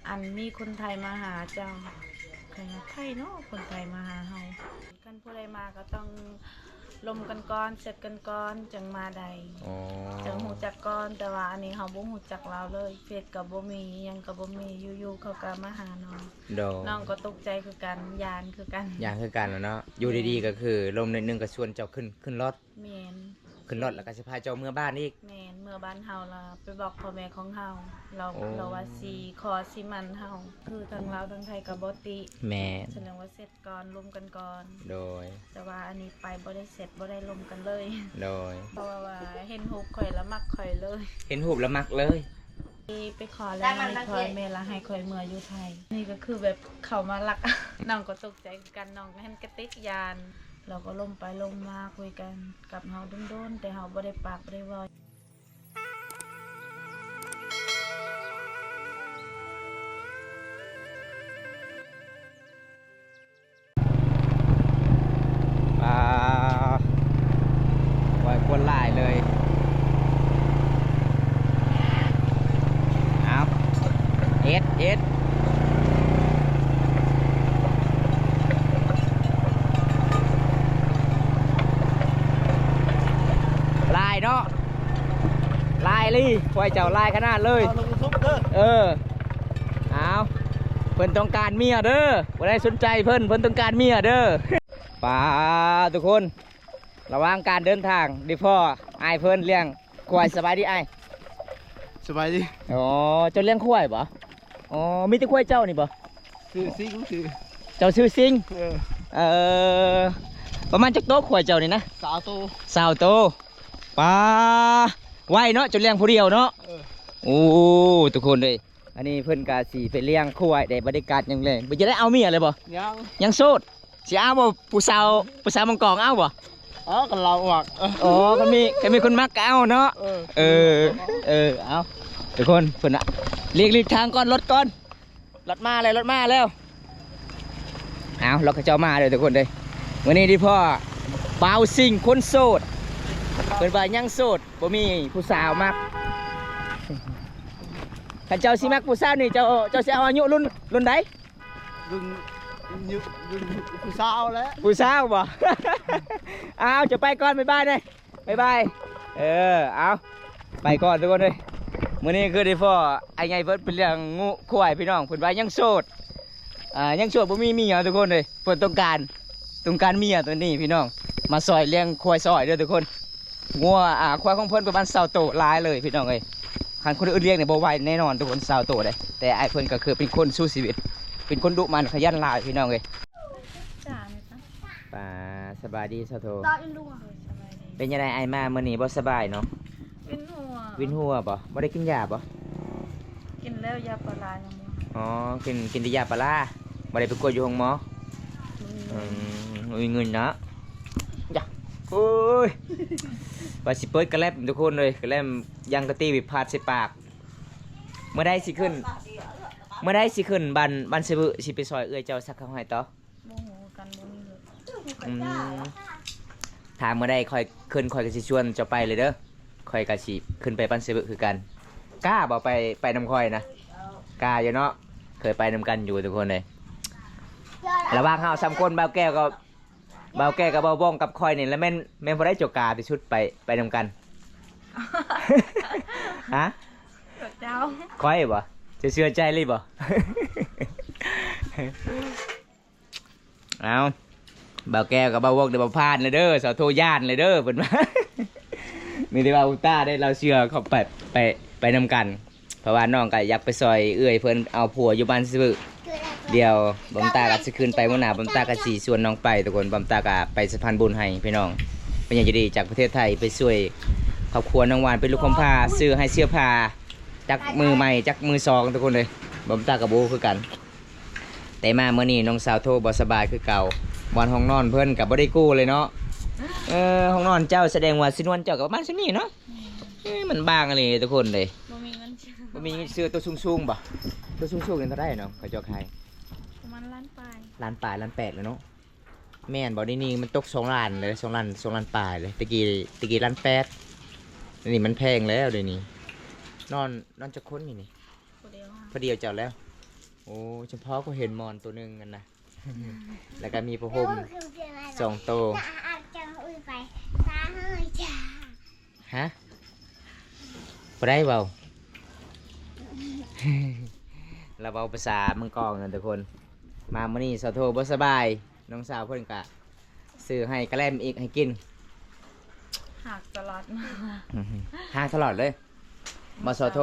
ອັນມີຄົນໄທມາຫາເຈົ້າ. ໃຜເນາະ ຄົນໄທມາຫາເຮົາ? ຄັນຜູ້ໃດມາກໍຕ້ອງລົມກັນກ່ອນ ເຊັດກັນກ່ອນ ຈັ່ງມາໄດ້. ອໍ ຈັ່ງຮູ້ຈັກກ່ອນ ແຕ່ວ່າອັນນີ້ເຮົາບໍ່ຮູ້ຈັກລາວເລີຍ ເຟສກໍບໍ່ມີ ຫຍັງກໍບໍ່ມີ ຢູ່ໆເຂົາກໍມາຫານ້ອງ. ໂດຍ ນ້ອງກໍຕົກໃຈຄືກັນ ຢ້ານຄືກັນ ຢ້ານຄືກັນແຫຼະເນາະ. ຢູ່ດີໆກໍຄືລົມໜ້ອຍໜຶ່ງກໍຊວນເຈົ້າຂຶ້ນ ຂຶ້ນລົດ. ແມ່ນ ຂຶ້ນລົດແລ້ວກໍຊິພາເຈົ້າເມືອບ້ານອີກ. ແມ່ນ ເມືອບ້ານເຮົາ ລະໄປບອກພໍ່ແມ່ຂອງເຮົາ ລາວ ໂອ້ ລາວວ່າຊິຂໍຊິໝັ້ນເຮົາ ຄືທັງລາວທັງໄທກໍບໍ່ຕິ. ແມ່ນ ສະແດງວ່າເຊັດກ່ອນ ລົມກັນກ່ອນ. ໂດຍ ແຕ່ວ່າອັນນີ້ໄປບໍ່ໄດ້ເຊັດ ບໍ່ໄດ້ລົມກັນເລີຍ. ໂດຍ ເພາະວ່າເຫັນຮູບຂ້ອຍລະມັກຂ້ອຍເລີຍ ເຫັນຮູບລະມັກເລີຍ. ໄປຂໍແລ້ວ ໄປຂໍແມ່ລະໃຫ້ຂ້ອຍເມືອຢູ່ໄທ. ນີ້ກໍຄືແບບເຂົາມາລັກ ນ້ອງກໍຕົກໃຈຄືກັນ ນ້ອງກໍເຫັນກະຕິກຢ້ານ. ລາວກໍລົມໄປລົມມາຄຸຍກັນກັບເຮົາດົນໆ ແຕ່ເຮົາບໍ່ໄດ້ປາກບໍ່ໄດ້ເວົ້າ. ປາ ໂອ້ຍ ຄົນຫຼາຍເລີຍ. ເອົາ ເຮັດ ເຮັດ ຫຼາຍເນາະ. ຫຼາຍອີ່ຫຼີ ຂ້ອຍເຈົ້າຫຼາຍຂະໜາດເລີຍ. ເອົາລົງຢູທູບເດີ. ເອີ ເອົາ ເພິ່ນຕ້ອງການເມຍເດີ ບໍ່ໄດ້ສົນໃຈເພິ່ນ ເພິ່ນຕ້ອງການເມຍເດີ. ປາ ທຸກຄົນ ລະຫວ່າງການເດີນທາງ ໄດ້ພໍ້ອ້າຍເພິ່ນລ້ຽງຄວາຍ. ສະບາຍດີອ້າຍ. ສະບາຍດີ. ອໍ ເຈົ້າລ້ຽງຄວາຍບໍ? ອໍ ມີແຕ່ຄວາຍເຈົ້ານີ້ບໍ? ຊື່ຊິງ ຊື່ ເຈົ້າຊື່ຊິງ. ເອີ ເອີ ປະມານຈັກໂຕຄວາຍເຈົ້ານີ້ນະ? ຊາວໂຕ. ຊາວໂຕ. ປາ ໄວເນາະ ເຈົ້າລ້ຽງຜູ້ດຽວເນາະ. ເອີ ໂອ້ ທຸກຄົນເອີຍ ອັນນີ້ເພິ່ນກະຊິໄປລ້ຽງຄວາຍໄດ້ ບໍ່ໄດ້ກາດຫຍັງເລີຍ. ເປັນຈັ່ງໃດ ເອົາເມຍແລ້ວບໍ່? ຍັງ ຍັງໂສດ. ຊິເອົາບໍ່ ຜູ້ສາວ ຜູ້ສາວມັງກອງ ເອົາບໍ່? ເອົາ ຄັນລາວມັກ. ອໍ ຄັນມີ ຄັນມີຄົນມັກກໍເອົາເນາະ. ເອີ ເອີ ເອີ ເອົາ ທຸກຄົນ ເພິ່ນນະ ຫຼີກ ຫຼີກທາງກ່ອນ ລົດກ່ອນ. ລົດມາແລ້ວ ລົດມາແລ້ວ. ເອົາ ລົດເຂົາເຈົ້າມາເດີ ທຸກຄົນເດີ. ມື້ນີ້ໄດ້ພໍ້ບ່າວຊິງຄົນໂສດ ເພິ່ນວ່າຍັງໂສດ ບໍ່ມີຜູ້ສາວມັກ. ຄັນເຈົ້າຊິມັກຜູ້ສາວນີ້ ເຈົ້າ ເຈົ້າຊິເອົາອາຍຸລຸ້ນ ລຸ້ນໃດ? ລຸ້ນ ລຸ້ນຜູ້ສາວແຫຼະ. ຜູ້ສາວບໍ? ເອົາ ເຈົ້າໄປກ່ອນ ບາຍບາຍເດີ. ບາຍບາຍ. ເອີ ເອົາ ໄປກ່ອນທຸກຄົນເອີຍ. ມື້ນີ້ຄືໄດ້ພໍ້ອ້າຍໃຫຍ່ເພິ່ນໄປລ້ຽງງູຄວາຍພີ່ນ້ອງ ເພິ່ນວ່າຍັງໂສດ ອ່າ ຍັງໂສດບໍ່ມີເມຍທຸກຄົນເອີຍ. ເພິ່ນຕ້ອງການ ຕ້ອງການເມຍຕອນນີ້ພີ່ນ້ອງ ມາຊ່ອຍລ້ຽງຄວາຍຊ່ອຍເດີທຸກຄົນ. ງົວ ອ່າ ຄວາຍຂອງເພິ່ນປະມານຊາວໂຕ ຫຼາຍເລີຍພີ່ນ້ອງເອີຍ. ຄັນຄົນອື່ນລ້ຽງນີ້ບໍ່ໄຫວແນ່ນອນທຸກຄົນ ຊາວໂຕເດ້ ແຕ່ອ້າຍເພິ່ນກໍຄືເປັນຄົນສູ້ຊີວິດ ເປັນຄົນດຸໝັ່ນຂະຫຍັນຫຼາຍພີ່ນ້ອງເອີຍ. ປາ ສະບາຍດີສາໂທ. ເປັນຈັ່ງໃດອ້າຍມາມື້ນີ້ບໍ່ສະບາຍເນາະ? ວິນຫົວ. ວິນຫົວບໍ? ບໍ່ໄດ້ກິນຢາບໍ? ກິນແລ້ວ ຢາປາລາຍັງບໍ່. ອໍ ກິນ ກິນແຕ່ຢາປາລາ ບໍ່ໄດ້ໄປກວດຢູ່ໂຮງໝໍ? ອືມ ບໍ່ມີເງິນເນາະ. ຢາ ໂອ້ຍ ວ່າຊິເປີດກະແລັບທຸກຄົນເອີຍ ກະແລັບຍັງກະຕີວິພາດໃສ່ປາກ. ເມື່ອໃດຊິຂຶ້ນ ເມື່ອໃດຊິຂຶ້ນບ້ານ ບ້ານສະບຶ ຊິໄປຊ່ອຍເອື້ອຍເຈົ້າສັກເຂົ້າໄຮ່ຕໍ່? ບໍ່ຮູ້ຄືກັນ ບໍ່ມີລົດ. ອືມ ຖ້າມື້ໃດຂ້ອຍຂຶ້ນ ຂ້ອຍກໍຊິຊວນເຈົ້າໄປເລີຍເດີ. ຂ້ອຍກໍຊິຂຶ້ນໄປບ້ານສະບຶຄືກັນ. ກ້າບໍ່ໄປ ໄປນຳຂ້ອຍນະ? ກ້າຢູ່ເນາະ ເຄີຍໄປນຳກັນຢູ່ທຸກຄົນເອີຍ. ລະຫວ່າງເຮົາສາມຄົນ ບ່າວແກ້ວກັບ ບ່າວແກ້ວກັບບ່າວບ້ອງກັບຂ້ອຍນີ້ ລະແມ່ນ ແມ່ນຜູ້ໃດເຈົ້າກ້າທີ່ສຸດ ໄປ ໄປນຳກັນ? ຮະ? ເຈົ້າ. ຂ້ອຍບໍ? ເຈົ້າເຊື່ອໃຈເລີຍບໍ? ເອົາ ບ່າວແກ້ວກັບບ່າວວົກໄດ້ບໍ່ຜ່ານເລີຍເດີ ສາໂທຢ້ານເລີຍເດີ ເພິ່ນວ່າ. ມີແຕ່ວ່າອຸຕາໄດ້ ລາວເຊື່ອເຂົ້າໄປ ໄປ ໄປນຳກັນ ເພາະວ່ານ້ອງກໍຢາກໄປຊ່ອຍເອື້ອຍເພິ່ນເອົາຜົວຢູ່ບ້ານຊື່. ດຽວບຳຕາກໍຊິຂຶ້ນໄປມື້ໜ້າ ບຳຕາກໍຊິຊວນນ້ອງໄປທຸກຄົນ. ບຳຕາກໍໄປສະພານບຸນໃຫ້ພີ່ນ້ອງ ເປັນຫຍັງຈະດີ ຈາກປະເທດໄທ ໄປຊ່ວຍຄອບຄົວນ້ອງຫວານ ເປັນລູກກຳພ້າ ຊື້ໃຫ້ເສື້ອຜ້າ ຈັກມືໃໝ່ ຈັກມືສອງທຸກຄົນເອີຍ. ບຳຕາກໍບໍ່ຮູ້ຄືກັນ. ແຕ່ມາມື້ນີ້ນ້ອງສາວໂທບໍ່ສະບາຍຄືເກົ່າ ບ່ອນຫ້ອງນອນເພິ່ນກໍບໍ່ໄດ້ກູ້ເລີຍເນາະ. ເອີ ຫ້ອງນອນເຈົ້າ ສະແດງວ່າຊິນວນເຈົ້າກໍປະມານສ່ຳນີ້ເນາະ. ເອີ ມັນບາງອີ່ຫຼີທຸກຄົນເດ້ ບໍ່ມີເງິນຊື້. ບໍ່ມີເງິນຊື້. ໂຕສູງໆບໍ? ໂຕສູງໆນີ້ເທົ່າໃດນ້ອງ ເຂົາເຈົ້າຂາຍ? ປະມານລ້ານປາຍ ລ້ານປາຍ ລ້ານແປດແລ້ວເນາະ. ແມ່ນບໍ່? ດຽວນີ້ມັນຕົກສອງລ້ານເລີຍ ສອງລ້ານ ສອງລ້ານປາຍເລີຍ. ແຕ່ກີ້ ແຕ່ກີ້ລ້ານແປດ ດຽວນີ້ມັນແພງແລ້ວ. ດຽວນີ້ນອນ ນອນຈັກຄົນນີ້ນີ້? ຜູ້ດຽວ ຜູ້ດຽວເຈົ້າແລ້ວ. ໂອ້ ສະເພາະກໍເຫັນໝອນໂຕໜຶ່ງຫັ້ນນະ ແລ້ວກໍມີຜ້າຫົ່ມສອງໂຕ. ຮະ? ບໍ່ໄດ້ເວົ້າ ລາວເວົ້າພາສາເມືອງກອງນັ້ນທຸກຄົນ. ມາມື້ນີ້ສາວໂທບໍ່ສະບາຍ ນ້ອງສາວເພິ່ນກະຊື້ໃຫ້ກະແລັມອີກໃຫ້ກິນ. ຫາກຕະຫຼອດມາ ຫາກຕະຫຼອດເລີຍບໍ່ສາວໂທ?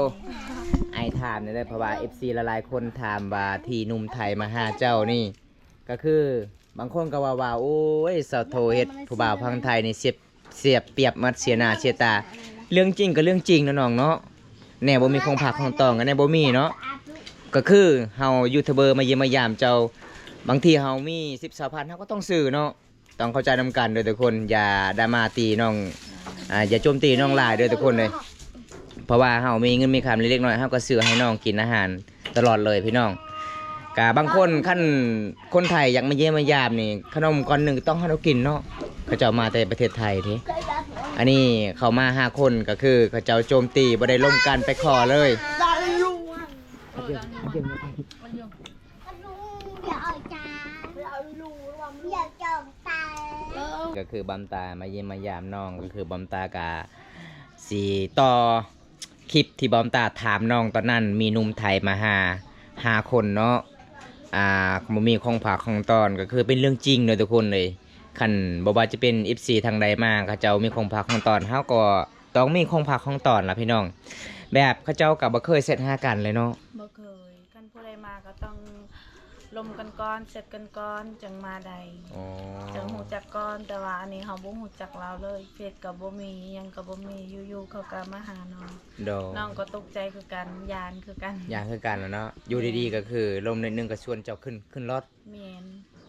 ອ້າຍຖາມແດ່ເດີ ເພາະວ່າເອັຟຊີຫຼາຍໆຄົນຖາມວ່າທີ່ໜຸ່ມໄທມາຫາເຈົ້ານີ້ ກໍຄືບາງຄົນກໍເວົ້າວ່າ ໂອ້ຍ ສາວໂທເຮັດຜູ້ບ່າວຝັ່ງໄທນີ້ເສຍ ເສຍປຽບໝົດ ເສຍໜ້າເສຍຕາ. ເລື່ອງຈິງກໍເລື່ອງຈິງເນາະນ້ອງເນາະ ແນວບໍ່ມີຂອງຝາກຂອງຕ້ອນກໍແນວບໍ່ມີເນາະ. ກໍຄືເຮົາຢູທູບເບີມາຢ້ຽມມາຢາມເຈົ້າ ບາງທີເຮົາມີສິບ ຊາວພັນ ເຮົາກໍຕ້ອງຊື້ເນາະ. ຕ້ອງເຂົ້າໃຈນຳກັນເດີທຸກຄົນ ຢ່າດຣາມາຕີນ້ອງ ອ່າ ຢ່າໂຈມຕີນ້ອງຫຼາຍເດີທຸກຄົນເດີ. ເພາະວ່າເຮົາມີເງິນມີຄຳເລັກໆນ້ອຍໆ ເຮົາກໍຊື້ໃຫ້ນ້ອງກິນອາຫານຕະຫຼອດເລີຍພີ່ນ້ອງ. ກະບາງຄົນ ຄັນຄົນໄທຢາກມາຢ້ຽມມາຢາມນີ້ ຂະໜົມກ້ອນໜຶ່ງຕ້ອງໃຫ້ເຮົາກິນເນາະ. ເຂົາເຈົ້າມາແຕ່ປະເທດໄທເດ້. ອັນນີ້ເຂົາມາຫ້າຄົນ ກໍຄືເຂົາເຈົ້າໂຈມຕີ ບໍ່ໄດ້ລົມກັນ ໄປຂໍເລີຍ. ກໍຄືບອມຕາມາຢ້ຽມມາຢາມນ້ອງ ກໍຄືບອມຕາກະຊິຕໍ່ຄລິບທີ່ບອມຕາຖາມນ້ອງຕອນນັ້ນ ມີໜຸ່ມໄທມາຫາຫ້າຄົນເນາະ ອ່າ ບໍ່ມີຂອງຝາກຂອງຕ້ອນ ກໍຄືເປັນເລື່ອງຈິງເນາະທຸກຄົນເອີຍ. ຄັນບໍ່ວ່າຈະເປັນເອັຟຊີທາງໃດມາ ເຂົາເຈົ້າມີຂອງຝາກຂອງຕ້ອນ ເຮົາກໍຕ້ອງມີຂອງຝາກຂອງຕ້ອນລະພີ່ນ້ອງ. ແບບເຂົາເຈົ້າກໍບໍ່ເຄີຍແຊັດຫາກັນເລີຍເນາະ? ບໍ່ເຄີຍ. ຄັນຜູ້ໃດມາກໍຕ້ອງລົມກັນກ່ອນ ແຊັດກັນກ່ອນ ຈັ່ງມາໄດ້. ອໍ ຈັ່ງຮູ້ຈັກກ່ອນ. ແຕ່ວ່າອັນນີ້ເຮົາບໍ່ຮູ້ຈັກລາວເລີຍ ເຟສກໍບໍ່ມີ ຫຍັງກໍບໍ່ມີ ຢູ່ໆເຂົາກໍມາຫານ້ອງ. ໂດຍ. ນ້ອງກໍຕົກໃຈຄືກັນ ຢ້ານຄືກັນ ຢ້ານຄືກັນແຫຼະເນາະ. ຢູ່ດີໆ ກໍຄືລົມໜ້ອຍໜຶ່ງກໍຊວນເຈົ້າຂຶ້ນ ຂຶ້ນລົດ. ແມ່ນ.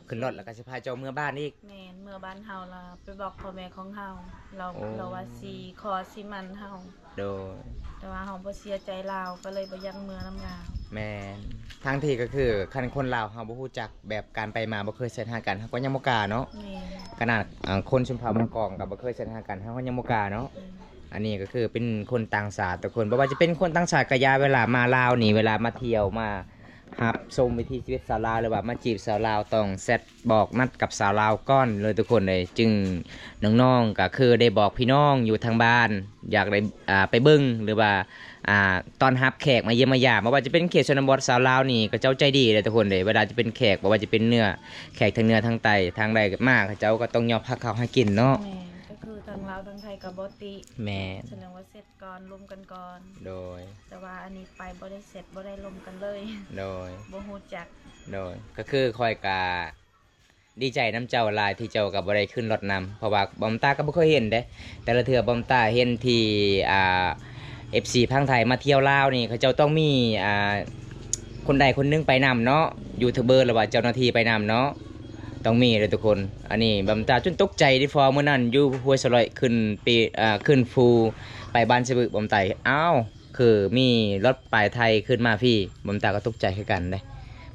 ຂຶ້ນລົດແລ້ວກໍຊິພາເຈົ້າເມືອບ້ານອີກ. ແມ່ນ. ເມືອບ້ານເຮົາລະໄປບອກພໍ່ແມ່ຂອງເຮົາ ລາວ ໂອ້ ລາວວ່າຊິຂໍຊິໝັ້ນເຮົາ. ໂດຍ. ແຕ່ວ່າເຮົາບໍ່ເສຍໃຈລາວ ກໍເລີຍບໍ່ຢາກເມືອນຳລາວ. ແມ່ນ. ທາງທີ່ກໍຄື ຄັນຄົນລາວເຮົາບໍ່ຮູ້ຈັກ ແບບການໄປມາບໍ່ເຄີຍແຊັດຫາກັນ ເຮົາກໍຍັງບໍ່ກ້າເນາະ. ແມ່ນ. ຂະໜາດ ອ່າ ຄົນຊົນເຜົ່າມັງກອງກໍບໍ່ເຄີຍແຊັດຫາກັນ ເຮົາກໍຍັງບໍ່ກ້າເນາະ. ແມ່ນ. ອັນນີ້ກໍຄືເປັນຄົນຕ່າງຊາດທຸກຄົນ ບໍ່ວ່າຈະເປັນຄົນຕ່າງຊາດກໍຢ່າ ເວລາມາລາວນີ້ ເວລາມາທ່ຽວ ມາຮັບຊົມວິຖີຊີວິດຊາວລາວ ຫຼືວ່າມາຈີບສາວລາວ ຕ້ອງແຊັດ ບອກນັດກັບສາວລາວກ່ອນເລີຍທຸກຄົນເອີຍ. ຈຶ່ງນ້ອງໆກໍຄືໄດ້ບອກພີ່ນ້ອງຢູ່ທາງບ້ານ ຢາກໄດ້ ອ່າ ໄປເບິ່ງ ຫຼືວ່າ ອ່າ ຕ້ອນຮັບແຂກມາຢ້ຽມມາຢາມ. ບໍ່ວ່າຈະເປັນເຂດຊົນນະບົດ ສາວລາວນີ້ເຂົາເຈົ້າໃຈດີເດ້ທຸກຄົນເດ້. ເວລາຈະເປັນແຂກ ບໍ່ວ່າຈະເປັນເໜືອ ແຂກທາງເໜືອ ທາງໃຕ້ ທາງໃດມາ ເຂົາເຈົ້າກໍຕ້ອງຍອມພາເຂົ້າໃຫ້ກິນເນາະ. ແມ່ນ. ກໍຄືທາງລາວທາງໄທກໍບໍ່ຕິ. ແມ່ນ. ສະແດງວ່າແຊັດກ່ອນ ລົມກັນກ່ອນ. ໂດຍ. ແຕ່ວ່າອັນນີ້ໄປບໍ່ໄດ້ແຊັດ ບໍ່ໄດ້ລົມກັນເລີຍ. ໂດຍ. ບໍ່ຮູ້ຈັກ. ໂດຍ. ກໍຄືຂ້ອຍກະ ດີໃຈນຳເຈົ້າຫຼາຍທີ່ເຈົ້າກໍບໍ່ໄດ້ຂຶ້ນລົດນຳ ເພາະວ່າບອມຕາກໍບໍ່ເຄີຍເຫັນເດ້. ແຕ່ລະເທື່ອບອມຕາເຫັນທີ່ ອ່າ ເອັຟຊີຝັ່ງໄທມາທ່ຽວລາວນີ້ ເຂົາເຈົ້າຕ້ອງມີ ອ່າ ຄົນໃດຄົນໜຶ່ງໄປນຳເນາະ ຢູທູບເບີ ຫຼືວ່າເຈົ້າໜ້າທີ່ໄປນຳເນາະ ຕ້ອງມີເດີທຸກຄົນ. ອັນນີ້ບອມຕາຈົນຕົກໃຈເດ້ ເພາະມື້ນັ້ນຢູ່ຫ້ວຍສະຫຼອຍຂຶ້ນປີ ອ່າ ຂຶ້ນພູໄປບ້ານສະບຶ ບອມຕາ ອ້າວ ຄືມີລົດປາຍໄທຂຶ້ນມາພີ້ ບອມຕາກໍຕົກໃຈຄືກັນເດ້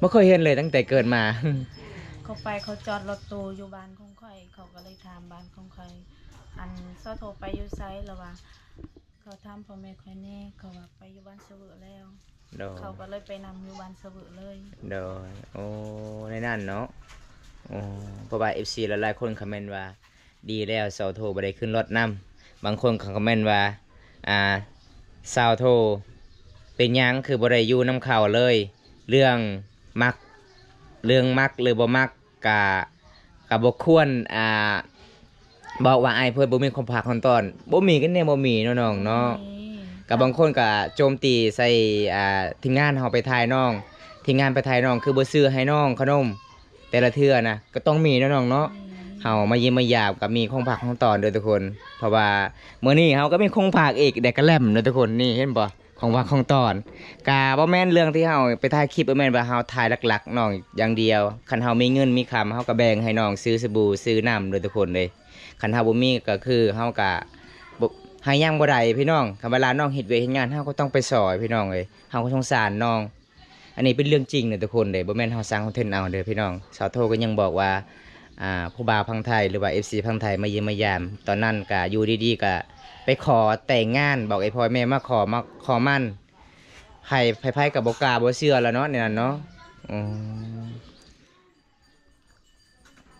ບໍ່ເຄີຍເຫັນເລີຍຕັ້ງແຕ່ເກີດມາ. ເຂົາໄປ ເຂົາຈອດລົດຕູ້ຢູ່ບ້ານຂອງຂ້ອຍ ເຂົາກໍເລີຍຖາມບ້ານຂອງຂ້ອຍ ອັນ ສາວໂທໄປຢູ່ໃສ ລະວ່າ ເຂົາຖາມພໍ່ແມ່ຂ້ອຍແດ່ ເຂົາວ່າໄປຢູ່ບ້ານສະບຶແລ້ວ. ໂດຍ. ເຂົາກໍເລີຍໄປນຳຢູ່ບ້ານສະບຶເລີຍ. ໂດຍ. ໂອ້ ໃນນັ້ນເນາະ. ໂອ້ ເພາະວ່າເອັຟຊີຫຼາຍໆຄົນຄອມເມັນວ່າ ດີແລ້ວສາວໂທບໍ່ໄດ້ຂຶ້ນລົດນຳ. ບາງຄົນກໍຄອມເມັນວ່າ ອ່າ ສາວໂທ ເປັນຫຍັງຄືບໍ່ໄດ້ຢູ່ນຳເຂົາເລີຍ ເລື່ອງມັກ ເລື່ອງມັກຫຼືບໍ່ມັກ ກະ ກະບໍ່ຄວນ ອ່າ ບອກວ່າອ້າຍເພິ່ນບໍ່ມີຂອງຝາກຂອງຕ້ອນ ບໍ່ມີກໍແນວບໍ່ມີເນາະນ້ອງເນາະ. ບໍ່ມີ. ກະບາງຄົນກະໂຈມຕີໃສ່ ອ່າ ທີມງານເຮົາໄປຖ່າຍນ້ອງ ທີມງານໄປຖ່າຍນ້ອງ ຄືບໍ່ຊື້ໃຫ້ນ້ອງຂະໜົມ ແຕ່ລະເທື່ອນະ ກໍຕ້ອງມີເນາະນ້ອງເນາະ. ແມ່ນ. ເຮົາມາຢ້ຽມມາຢາມກໍມີຂອງຝາກຂອງຕ້ອນເດີທຸກຄົນ ເພາະວ່າມື້ນີ້ເຮົາກໍມີຂອງຝາກອີກ ໄດ້ກະແລັມເດີທຸກຄົນ. ນີ້ເຫັນບໍ່ ຂອງຝາກຂອງຕ້ອນ ກະບໍ່ແມ່ນເລື່ອງທີ່ເຮົາໄປຖ່າຍຄລິບ ບໍ່ແມ່ນວ່າເຮົາຖ່າຍຫຼັກໆນ້ອງຢ່າງດຽວ. ຄັນເຮົາມີເງິນມີຄຳ ເຮົາກໍແບ່ງໃຫ້ນ້ອງຊື້ສະບູ ຊື້ນ້ຳເດີທຸກຄົນເດ້. ຄັນເຮົາບໍ່ມີກໍຄືເຮົາກະບໍ່ ໃຫ້ຫຍັງບໍ່ໄດ້ພີ່ນ້ອງ. ຄັນເວລານ້ອງເຮັດວຽກເຮັດງານ ເຮົາກໍຕ້ອງໄປຊ່ອຍພີ່ນ້ອງເອີຍ ເຮົາກໍສົງສານນ້ອງ. ອັນນີ້ເປັນເລື່ອງຈິງເດີທຸກຄົນເດ້ ບໍ່ແມ່ນເຮົາສ້າງຄອນເທັນເອົາເດີພີ່ນ້ອງ. ສາວໂທກໍຍັງບອກວ່າ ອ່າ ຜູ້ບ່າວຝັ່ງໄທ ຫຼືວ່າເອັຟຊີຝັ່ງໄທມາຢ້ຽມມາຢາມ ຕອນນັ້ນກະຢູ່ດີໆກະໄປຂໍແຕ່ງງານ ບອກໃຫ້ພໍ່ແມ່ມາຂໍ ມາຂໍໝັ້ນ ໃຜ ໃຜໆກໍບໍ່ກ້າບໍ່ເຊື່ອລະເນາະ ໃນນັ້ນເນາະ. ອືມ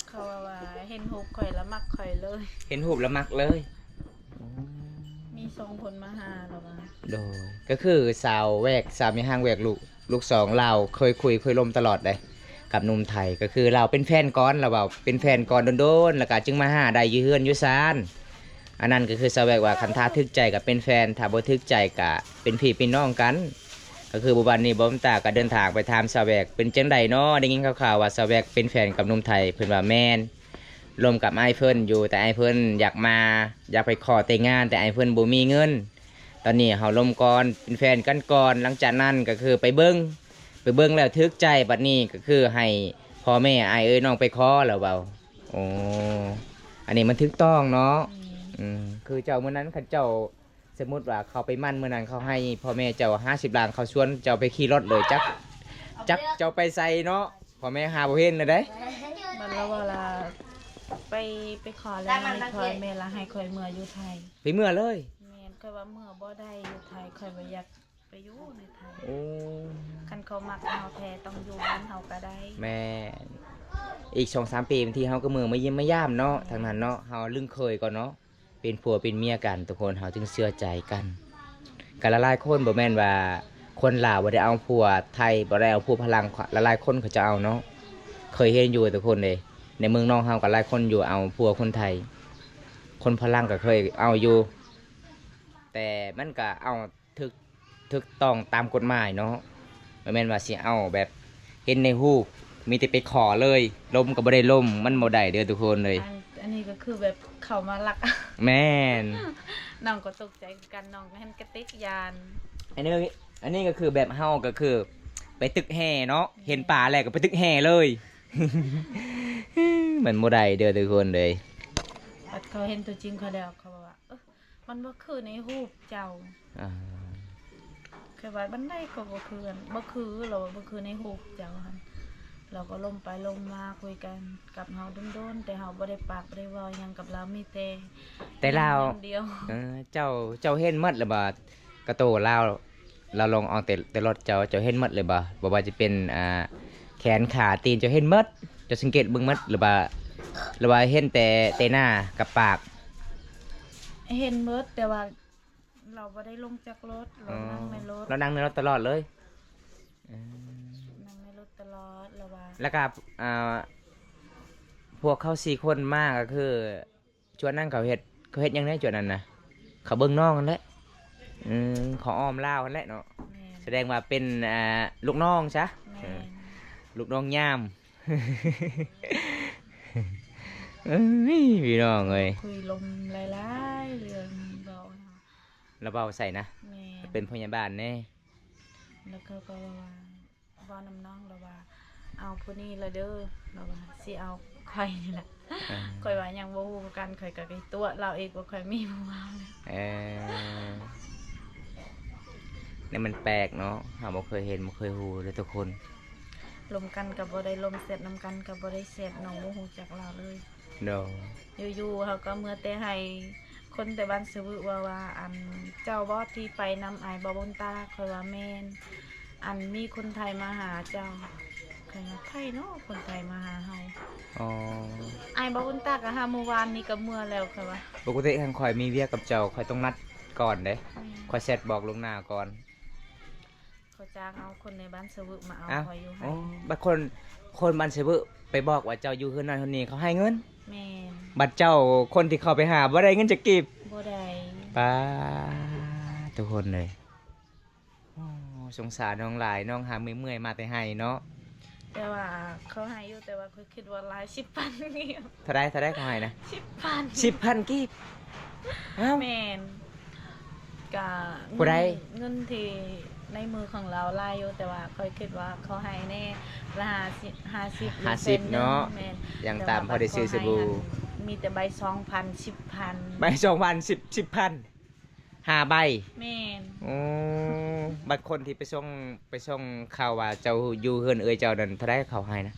ເຂົາວ່າເຫັນຮູບຂ້ອຍລະມັກຂ້ອຍເລີຍ. ເຫັນຮູບລະມັກເລີຍ. ອືມ ມີສອງຄົນມາຫາລະວ່າ. ໂດຍ ກໍຄືສາວແວກ ສາວແມ່ຮ້າງແວກ ລູກ ລູກສອງ ລາວເຄີຍຄຸຍເຄີຍລົມຕະຫຼອດເດ້ກັບໜຸ່ມໄທ. ກໍຄືລາວເປັນແຟນກ່ອນ ລາວເວົ້າເປັນແຟນກ່ອນດົນໆ ແລ້ວກໍຈຶ່ງມາຫາໄດ້ຢູ່ເຮືອນຢູ່ຊານ. ອັນນັ້ນກໍຄືສາວແວກວ່າ ຄັນຖ້າຖືກໃຈກໍເປັນແຟນ ຖ້າບໍ່ຖືກໃຈກໍເປັນພີ່ເປັນນ້ອງກັນ. ກໍຄືມື້ວານນີ້ບ່າວບຸນຕາກໍເດີນທາງໄປຖາມສາວແວກ ເປັນຈັ່ງໃດເນາະ ໄດ້ຍິນຂ່າວໆວ່າສາວແວກເປັນແຟນກັບໜຸ່ມໄທ. ເພິ່ນວ່າແມ່ນ ລົມກັບອ້າຍເພິ່ນຢູ່ ແຕ່ອ້າຍເພິ່ນຢາກມາ ຢາກໄປຂໍແຕ່ງງານ ແຕ່ອ້າຍເພິ່ນບໍ່ມີເງິນ. ຕອນນີ້ເຮົາລົມກ່ອນ ເປັນແຟນກັນກ່ອນ ຫຼັງຈາກນັ້ນກໍຄືໄປເບິ່ງ ໄປເບິ່ງແລ້ວຖືກໃຈ ບັດນີ້ກໍຄືໃຫ້ພໍ່ແມ່ອ້າຍເອີຍນ້ອງໄປຂໍ ລາວເວົ້າ. ໂອ້ ອັນນີ້ມັນຖືກຕ້ອງເນາະ. ແມ່ນ ອືມ ຄືເຈົ້າມື້ນັ້ນ ຄັນເຈົ້າ ສົມມຸດວ່າເຂົາໄປໝັ້ນມື້ນັ້ນ ເຂົາໃຫ້ພໍ່ແມ່ເຈົ້າຫ້າສິບລ້ານ ເຂົາຊວນເຈົ້າໄປຂີ່ລົດເລີຍ ຈັກ ຈັກເຈົ້າໄປໃສເນາະ ພໍ່ແມ່ຫາບໍ່ເຫັນແລ້ວເດ້. ບັດລາວວ່າລາ ໄປ ໄປຂໍແລ້ວນ້ອງຂ້ອຍ ແມ່ລາໃຫ້ຂ້ອຍເມືອຢູ່ໄທ. ໄປເມືອເລີຍ? ແມ່ນ ຂ້ອຍວ່າເມືອບໍ່ໄດ້ຢູ່ໄທ ຂ້ອຍບໍ່ຢາກໄປຢູ່ໃນໄທ. ໂອ້ ຄັນເຂົາມັກເຮົາແທ້ ຕ້ອງຢູ່ບ້ານເຮົາກໍໄດ້. ແມ່ນ ອີກສອງສາມປີ ບາງທີເຮົາກໍເມືອມາຢ້ຽມມາຢາມເນາະ. ແມ່ນ ທາງນັ້ນເນາະ ເຮົາລຶ້ງເຄີຍກ່ອນເນາະ. ເປັນຜົວເປັນເມຍກັນທຸກຄົນ ເຮົາຈຶ່ງເຊື່ອໃຈກັນ. ກໍຫຼາຍໆຄົນ ບໍ່ແມ່ນວ່າຄົນລາວບໍ່ໄດ້ເອົາຜົວໄທ ບໍ່ໄດ້ເອົາຜົວຝຣັ່ງ ຫຼາຍໆຄົນເຂົາເຈົ້າເອົາເນາະ. ເຄີຍເຫັນຢູ່ທຸກຄົນເດ້ ໃນເມືອງນອກເຮົາກໍຫຼາຍຄົນຢູ່ເອົາຜົວຄົນໄທ ຄົນຝຣັ່ງກໍເຄີຍເອົາຢູ່ ແຕ່ມັນກໍເອົາ ຖືກ ຖືກຕ້ອງຕາມກົດໝາຍເນາະ. ບໍ່ແມ່ນວ່າຊິເອົາແບບເຫັນໃນຮູບ ມີແຕ່ໄປຂໍເລີຍ ລົມກໍບໍ່ໄດ້ລົມ ມັນບໍ່ໄດ້ເດີທຸກຄົນເອີຍ. ອັນ ອັນນີ້ກໍຄືແບບເຂົາມາລັກ. ແມ່ນ ນ້ອງກໍຕົກໃຈຄືກັນ ນ້ອງກໍຫັ້ນກະຕິກຢ້ານ. ອັນນີ້ ອັນນີ້ກໍຄືແບບເຮົາກໍຄືໄປຕຶກແຮ່ເນາະ ແມ່ນ ເຫັນປາແລ້ວກໍໄປຕຶກແຮ່ເລີຍ. ມັນບໍ່ໄດ້ເດີທຸກຄົນເອີຍ. ບັດເຂົາເຫັນຕົວຈິງເຂົາແລ້ວ ເຂົາບອກວ່າ ເອີ ມັນບໍ່ຄືໃນຮູບເຈົ້າ. ອ່າ ຂ້ອຍວ່າບັນໄດກໍບໍ່ຄື ບໍ່ຄື ລາວວ່າບໍ່ຄືໃນຮູບເຈົ້າຫັ້ນ. ລາວກໍລົມໄປລົມມາຄຸຍກັນກັບເຮົາດົນໆ ແຕ່ເຮົາບໍ່ໄດ້ປາກບໍ່ໄດ້ເວົ້າຫຍັງກັບລາວ ມີແຕ່ ແຕ່ລາວ ຢ່າງດຽວ. ເອີ ເຈົ້າ ເຈົ້າເຫັນໝົດແລ້ວບໍ່ ກະໂຕລາວ ລາວລົງເອົາແຕ່ ແຕ່ລົດເຈົ້າ ເຈົ້າເຫັນໝົດເລີຍບໍ່? ບໍ່ວ່າຈະເປັນ ອ່າ ແຂນ ຂາ ຕີນ ເຈົ້າເຫັນໝົດ ເຈົ້າສັງເກດເບິ່ງໝົດ ຫຼືວ່າ ຫຼືວ່າເຫັນແຕ່ ແຕ່ໜ້າກັບປາກ? ເຫັນໝົດ ແຕ່ວ່າລາວບໍ່ໄດ້ລົງຈາກລົດ ລາວ ອໍ ນັ່ງໃນລົດ ລາວນັ່ງໃນລົດຕະຫຼອດເລີຍ. ອືມ ນັ່ງໃນລົດຕະຫຼອດ ລາວວ່າ ແລ້ວກໍ ອ່າ ພວກເຂົາສີ່ຄົນມາກໍຄື ຈວນນັ້ນເຂົາເຮັດ ເຂົາເຮັດຫຍັງແດ່ຈວນນັ້ນນະ? ເຂົາເບິ່ງນ້ອງຫັ້ນແຫຼະ. ອືມ ເຂົາອ້ອມລາວຫັ້ນແຫຼະເນາະ. ແມ່ນ ສະແດງວ່າເປັນ ອ່າ ລູກນ້ອງຊະ. ແມ່ນ ເອີ ລູກນ້ອງຍາມ. ເອີຍ ພີ່ນ້ອງເອີຍ ຄຸຍລົມຫຼາຍໆເລື່ອງເວົ້າ. ລາວເວົ້າໃສນະ? ແມ່ນ ເປັນພະຍາບານແດ່. ແລ້ວເຂົາກໍວ່າ ເວົ້ານຳນ້ອງລາວວ່າ ເອົາຜູ້ນີ້ລະເດີ ລາວວ່າຊິເອົາຂ້ອຍນີ້ລະ. ເອີ ຂ້ອຍວ່າຍັງບໍ່ຮູ້ຄືກັນ ຂ້ອຍກໍໄປຕົວະລາວອີກວ່າຂ້ອຍມີຜູ້ບ່າວແລ້ວ. ເອີ ນີ້ມັນແປກເນາະ ເຮົາບໍ່ເຄີຍເຫັນບໍ່ເຄີຍຮູ້ເລີຍທຸກຄົນ. ລົມກັນກໍບໍ່ໄດ້ລົມ ແຊັດນຳກັນກໍບໍ່ໄດ້ແຊັດ ນ້ອງບໍ່ຮູ້ຈັກລາວເລີຍ. ໂດຍ ຢູ່ໆ ເຮົາກໍເມືອແຕ່ໃຫ້ ຄົນແຕ່ບ້ານສະວຶເວົ້າວ່າ ອັນ ເຈົ້າບໍ່ທີ່ໄປນຳອ້າຍບ່າວບຸນຕາ? ຂ້ອຍວ່າແມ່ນ ອັນ ມີຄົນໄທມາຫາເຈົ້າ. ຂ້ອຍວ່າ ໃຜເນາະຄົນໄທມາຫາເຮົາ? ອໍ ອ້າຍບ່າວບຸນຕາກໍຫາມື້ວານນີ້ກໍເມືອແລ້ວ ຂ້ອຍວ່າ. ປົກກະຕິຄັນຂ້ອຍມີວຽກກັບເຈົ້າ ຂ້ອຍຕ້ອງນັດກ່ອນເດ້. ແມ່ນ ຂ້ອຍແຊັດບອກລ່ວງໜ້າກ່ອນ. ເຂົາຈ້າງເອົາຄົນໃນບ້ານສະວຶມາເອົາ ອ້າວ ຂ້ອຍຢູ່ໃຫ້. ອໍ ບັດຄົນ ຄົນບ້ານສະວຶໄປບອກວ່າເຈົ້າຢູ່ເຮືອນນັ້ນເຮືອນນີ້ ເຂົາໃຫ້ເງິນ? ແມ່ນ ບັດເຈົ້າ ຄົນທີ່ເຂົາໄປຫາບໍ່ໄດ້ເງິນຈັກກີບ? ບໍ່ໄດ້. ປາດ ທຸກຄົນເອີຍ ໂອ້ ສົງສານນ້ອງຫຼາຍ ນ້ອງຫາເມື່ອຍໆ ມາແຕ່ໄຮ່ເນາະ. ແຕ່ວ່າເຂົາໃຫ້ຢູ່ ແຕ່ວ່າຂ້ອຍຄິດວ່າຫຼາຍ ສິບພັນກີບ. ເທົ່າໃດ ເທົ່າໃດເຂົາໃຫ້ນະ? ສິບພັນ ສິບພັນກີບ. ອ້າວ ແມ່ນ ກະ ຜູ້ໃດ ເງິນ ເງິນທີ່ໃນມືຂອງລາວຫຼາຍຢູ່ ແຕ່ວ່າຂ້ອຍຄິດວ່າເຂົາໃຫ້ແນ່ ລະຫ້າສິບ ຫ້າສິບ ຫ້າສິບເນາະ. ແມ່ນ ຢ່າງຕາມພໍໄດ້ຊື້ສະບູ ແຕ່ວ່າບັດເຂົາໃຫ້ຫັ້ນ ມີແຕ່ໃບສອງພັນ ສິບພັນ. ໃບສອງພັນ ສິບ ສິບພັນ ຫ້າໃບ. ແມ່ນ ໂອ້ ບັດຄົນທີ່ໄປສົ່ງ ໄປສົ່ງຂ່າວວ່າເຈົ້າຢູ່ເຮືອນເອື້ອຍເຈົ້ານັ້ນ ເທົ່າໃດເຂົາໃຫ້ນະ?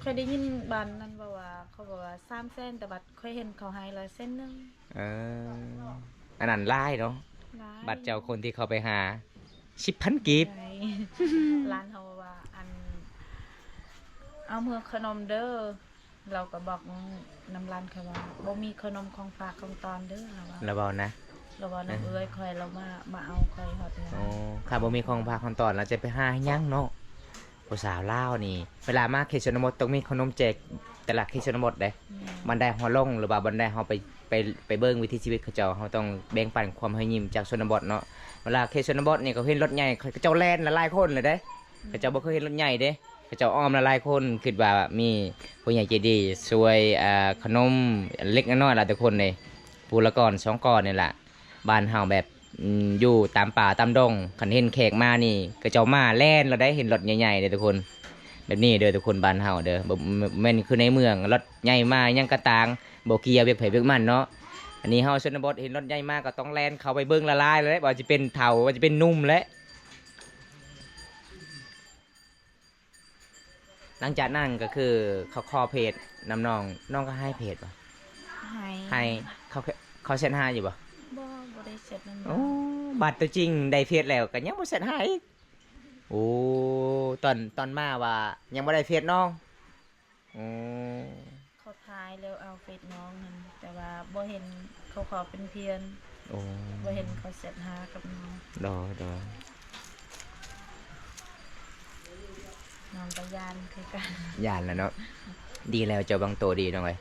ຂ້ອຍໄດ້ຍິນບ້ານນັ້ນເວົ້າວ່າ ເຂົາບອກວ່າສາມແສນ ແຕ່ບັດຂ້ອຍເຫັນເຂົາໃຫ້ລະແສນໜຶ່ງ. ເອີ ອັນນັ້ນຫຼາຍເນາະ. ຫຼາຍ ບັດເຈົ້າຄົນທີ່ເຂົາໄປຫາ ສິບພັນກີບ. ຫຼາຍ ຫຼານເຮົາວ່າ ອັນ ເອົາເມືອຂະໜົມເດີ. ລາວກໍບອກນຳຫຼານຂ້ອຍວ່າ ບໍ່ມີຂະໜົມຂອງຝາກຂອງຕ້ອນເດີ ລາວວ່າ ລາວເວົ້ານະ ລາວເວົ້ານຳເອື້ອຍຂ້ອຍ ລາວມາ ມາເອົາຂ້ອຍຮອດເຮືອນ. ໂອ້ ຄັນບໍ່ມີຂອງຝາກຂອງຕ້ອນ ລາວຈະໄປຫາເຮັດຫຍັງເນາະ? ຜູ້ສາວລາວນີ້ ເວລາມາເຂດຊົນນະບົດ ຕ້ອງມີຂະໜົມແຈກແຕ່ລະເຂດຊົນນະບົດເດ້. ແມ່ນ. ບ່ອນໃດເຮົາລົງ ຫຼືວ່າບ່ອນໃດເຮົາໄປ ໄປ ໄປເບິ່ງວິຖີຊີວິດເຂົາເຈົ້າ ເຮົາຕ້ອງແບ່ງປັນຄວາມຮອຍຍິ້ມຈາກຊົນນະບົດເນາະ. ເວລາເຂດຊົນນະບົດນີ້ ເຂົາເຫັນລົດໃຫຍ່ ເຂົາເຈົ້າແລ່ນຫຼາຍໆຄົນເລີຍເດ້. ອືມ. ເຂົາເຈົ້າບໍ່ເຄີຍເຫັນລົດໃຫຍ່ເດ້. ເຂົາເຈົ້າອ້ອມຫຼາຍໆຄົນ ຄິດວ່າມີຜູ້ໃຫຍ່ໃຈດີຊ່ວຍ ອ່າ ຂະໜົມເລັກນ້ອຍລະທຸກຄົນເດ້ ຜູ້ລະກ້ອນສອງກ້ອນນີ້ລະ. ບ້ານເຮົາແບບ ອືມ ຢູ່ຕາມປ່າຕາມດົງ ຄັນເຫັນແຂກມານີ້ ເຂົາເຈົ້າມາແລ່ນໂລດໄດ໋ ເຫັນລົດໃຫຍ່ໆເດ້ທຸກຄົນ. ແບບນີ້ເດີທຸກຄົນ ບ້ານເຮົາເດີ ບໍ່ ບໍ່ແມ່ນຄືໃນເມືອງ ລົດໃຫຍ່ມາຫຍັງກະຕ່າງ ບໍ່ກ່ຽວວຽກໃຜວຽກມັນເນາະ. ອັນນີ້ເຮົາຊົນນະບົດ ເຫັນລົດໃຫຍ່ມາກໍຕ້ອງແລ່ນເຂົ້າໄປເບິ່ງລະລາຍເລີຍ ບໍ່ວ່າຈະເປັນເຖົ້າ ບໍ່ວ່າຈະເປັນໜຸ່ມແຫຼະ. ຫຼັງຈາກນັ້ນກໍຄືເຂົາຂໍເຟສນຳນ້ອງ ນ້ອງກໍໃຫ້ເຟສບໍ່? ໃຫ້ ໃຫ້. ເຂົາ ເຂົາແຊັດຫາຢູ່ບໍ່? ບໍ່ ບໍ່ໄດ້ແຊັດນຳ. ໂອ້ ບາດຕົວຈິງໄດ້ເຟສແລ້ວກໍຍັງບໍ່ແຊັດຫາອີກ. ໂອ້ ຕອນ ຕອນມາວ່າຍັງບໍ່ໄດ້ເຟສນ້ອງ. ໂອ້ ເຂົາຖ່າຍແລ້ວເອົາເຟສນ້ອງຫັ້ນ ແຕ່ວ່າບໍ່ເຫັນເຂົາຂໍເປັນເພື່ອນ. ໂອ້ ບໍ່ເຫັນເຂົາແຊັດຫາກັບນ້ອງ. ໂດຍ ໂດຍ. ນ້ອງກໍຢ້ານຄືກັນ. ຢ້ານແຫຼະເນາະ. ດີແລ້ວເຈົ້າວາງໂຕດີນ້ອງເອີຍ.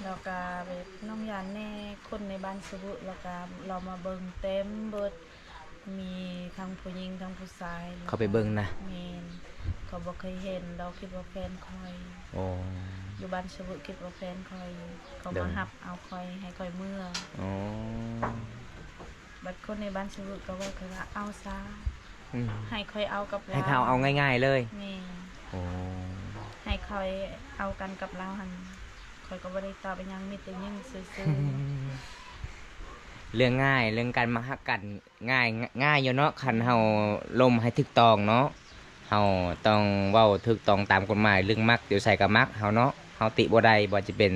ແລ້ວກໍແບບນ້ອງຢ້ານແດ່ ຄົນໃນບ້ານສະວຶ ແລ້ວກໍລາວມາເບິ່ງເຕັມເບິດ. ມີທັງຜູ້ຍິງທັງຜູ້ຊາຍ. ເຂົາໄປເບິ່ງນະ? ແມ່ນ. ເຂົາບໍ່ເຄີຍເຫັນ ລາວຄິດວ່າແຟນຂ້ອຍ. ໂອ້ ຢູ່ບ້ານສະວຶຄິດວ່າແຟນຂ້ອຍ. ເຂົາມາຮັບເອົາຂ້ອຍ ໃຫ້ຂ້ອຍເມືອ. ໂອ້ ບັດຄົນໃນບ້ານສະວຶກໍເວົ້າຄືວ່າ ເອົາຊະ. ອືມ ໃຫ້ຂ້ອຍເອົາກັບລາວ ໃຫ້ເຂົາເອົາງ່າຍໆເລີຍ. ແມ່ນ. ໂອ້ ໃຫ້ຂ້ອຍເອົາກັນກັບລາວຫັ້ນ ຂ້ອຍກໍບໍ່ໄດ້ຕອບອີຫຍັງ ມີແຕ່ຍິ້ມຊື່ໆ. ເລື່ອງງ່າຍ ເລື່ອງການມາຮັກກັນ ງ່າຍ ງ່າຍຢູ່ເນາະ ຄັນເຮົາລົມໃຫ້ຖືກຕ້ອງເນາະ. ເຮົາຕ້ອງເວົ້າຖືກຕ້ອງຕາມກົດໝາຍ ເລື່ອງມັກຢູ່ໃສກໍມັກເຮົາເນາະ. ເຮົາຕິບໍ່ໄດ້ ບໍ່ວ່າຈະເປັນ